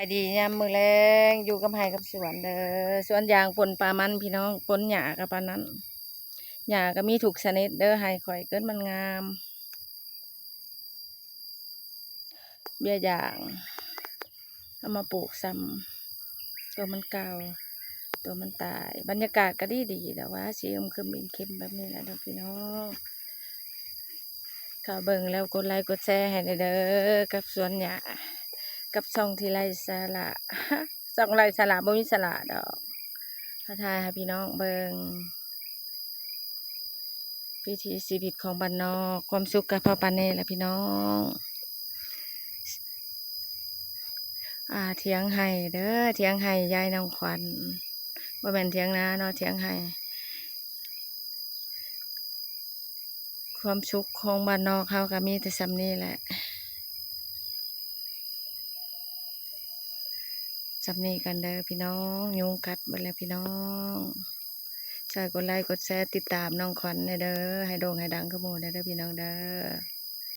ສະບາຍດີຍາມມື້ແລງ ຢູ່ກັບໄຮ່ກັບສວນເດີ ສວນຢາງ ປົນປາມັນພີ່ນ້ອງ ປົນຫຍ້າກໍປານນັ້ນ ຫຍ້າກໍມີທຸກຊະນິດເດີ ໄຮ່ຂ້ອຍເກີດມັນງາມ ເບ້ຍຢາງ ເອົາມາປູກຊ້ຳ ຕົວມັນເກົ່າ ຕົວມັນຕາຍ ບັນຍາກາດກໍດີໆ ແຕ່ວ່າຊິອຶມຄຶມອິ້ມເຂັມແບບນີ້ແຫຼະເດີພີ່ນ້ອງ ເຂົ້າເບິ່ງແລ້ວກົດໄລກົດແຊໃຫ້ແດ່ເດີ ກັບສວນຫຍ້າ ກັບຊ່ອງທີ່ໄຮ້ສາລະ ຊ່ອງໄຮ້ສາລະ ບໍ່ມີສາລະດອກ ມາຖ່າຍໃຫ້ພີ່ນ້ອງເບິ່ງ ວິຖີຊີວິດຂອງບ້ານນອກ ຄວາມສຸກກໍພໍປານນີ້ແຫຼະພີ່ນ້ອງ ອ່າ ຖຽງໄຮ່ເດີ ຖຽງໄຮ່ຍາຍນ້ອງຂວັນ ບໍ່ແມ່ນຖຽງນາເນາະ ຖຽງໄຮ່ ຄວາມສຸກຂອງບ້ານນອກເຮົາກໍມີແຕ່ສ່ຳນີ້ແຫຼະ ສ່ຳນີ້ກັນເດີພີ່ນ້ອງ ຍຸງກັດເບິດແລ້ວພີ່ນ້ອງ ຊ່ອຍກົດໄລກົດແຊ ຕິດຕາມນ້ອງຂວັນແດ່ເດີ ໃຫ້ໂດ່ງໃຫ້ດັງຄືໝູ່ແດ່ເດີພີ່ນ້ອງເດີ.